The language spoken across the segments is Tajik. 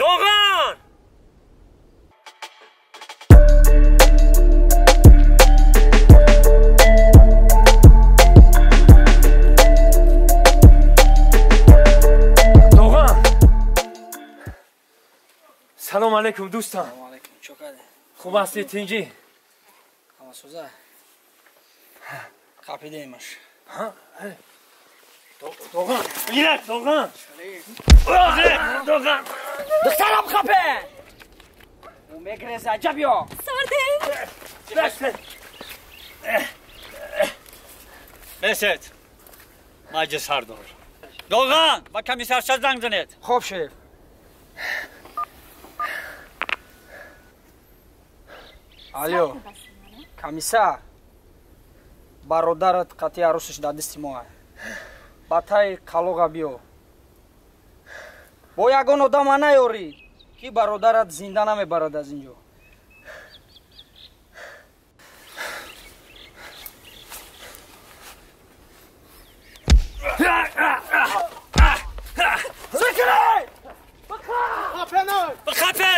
Доған! Доған! Салом алейкум дӯстон. Салом алейкум. Чӣ кардӣ? Хуб ҳастӣ тинҷӣ? Ҳама сӯза. Қапидаемаш. Доған! Бигирак, Доған! Доған! Духтарам қапе! Ӯ мегреза, аҷаб ё! Сардем! Бесед, маҷи сардор. Доған, ба комиссарша занг занед. Хоб шеф. Алло, комиссар, бародарат қатъи арӯсаш дар дасти мо. Ба таи қалоға биё. Бо ягон одама наёрӣ, ки бародарат зинда намебарад аз ин ҷо. Зикрӣ! Бихапе!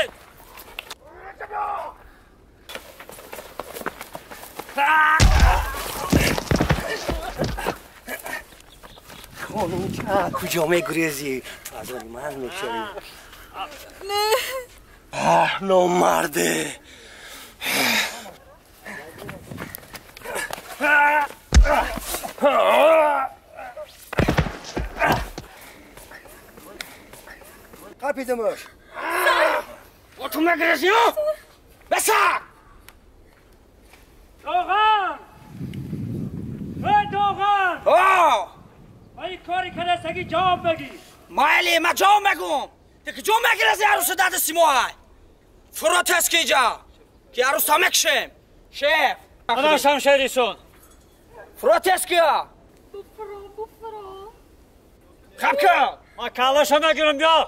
Хонум, куҷо мегурезӣ? Аз они ман мешавӣ. Не. Номарде. Қапидамаш. Бо ту мегурезӣ? Бесар! Доған! Эй Доған! Ба ин кори кардастагӣ ҷавоб бигӣ. Майли, ман ҷавоб мегӯм. Ту куҷо мегирезӣ арӯса дар дасти мо? Фурот аст ки иҷа, ки арӯса мекушем. Шеф! Анам шамшерисон. Фурот аст ки? Буфро, буфро. Хаб кун! Ман калаша мегирам, биё.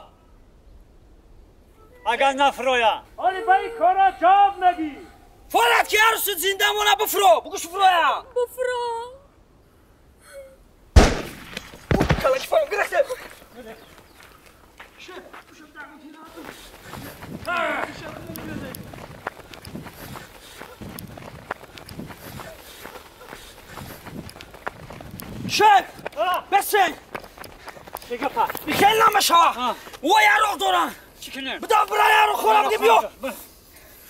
Агар нафроя. Ҳоли ба ин кора ҷавоб мегӣ. Форат ки арӯси зинда мона буфро. Бугӯш фуроя. Буфро. Калаки фаром гирехте. Шеф! Бесен! Чӣ гапа? Хел намешава. О яроқ дорам. Чӣ кунем? Бидав бира яроқ хӯрам ки биё.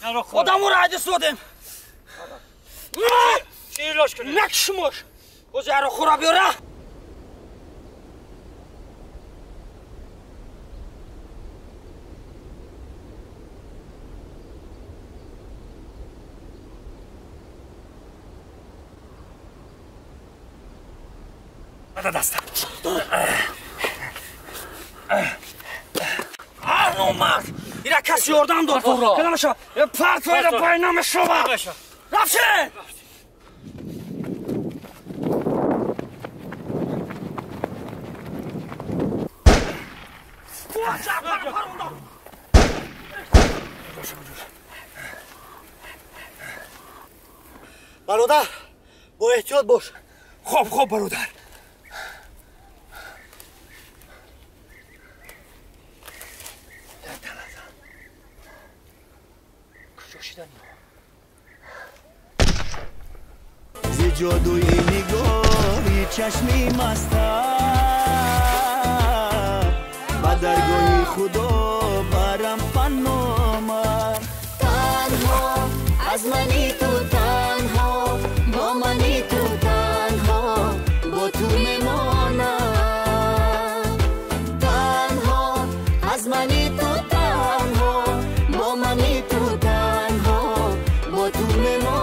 Яроқ хӯрам. Одаморо айдис додем. Чӣ илоҷ кунем? Накшумош. Боз яроқ хӯра биёра. Даста. Номард! Ира каси ёрдам дод. Кадамаша? Партоира пай намешава. Рафтем! Бародар, бо эҳтиёт бош. Хоб, хоб, бародар. Зи ҷодуи нигоҳи чашми мастам, ба даргоҳи Худо барам паноҳам. Танҳо аз мани ту, танҳо бо мани ту, танҳо бо ту мемонам. Танҳо аз мани ту, танҳо бо мани ту, танҳо бо ту мемонам.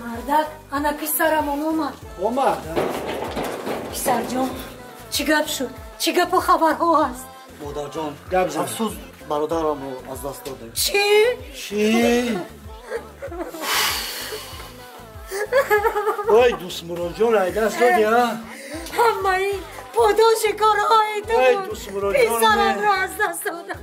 Мардак, ана писарамон омад. Омад? Писарҷон, чӣ гап шуд? Чӣ гапу хабарҳо ҳаст? Модарҷон, афсӯс, бародарамро аз даст додем. Чӣ? Чӣ? Ой, дӯстмуроджон, ай даст доди, а? Ҳамаи бо Подоши корҳои ту буд. Писарамро аз даст додам.